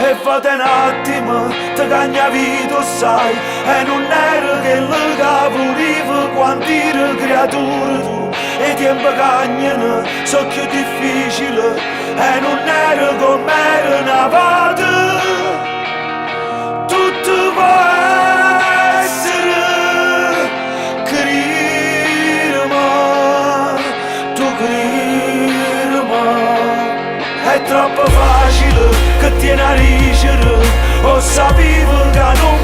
'E vote n'attimo te cagna 'a vita 'o ssaje E nun era chello ca vulive quando ire criatura tu 'E tiempe cagnano, so' cchiù difficile E nun era comm'era na vota Tutto po' essere Crireme, tu crireme È troppo facile che tiene a dicere 'O sapive ca nun.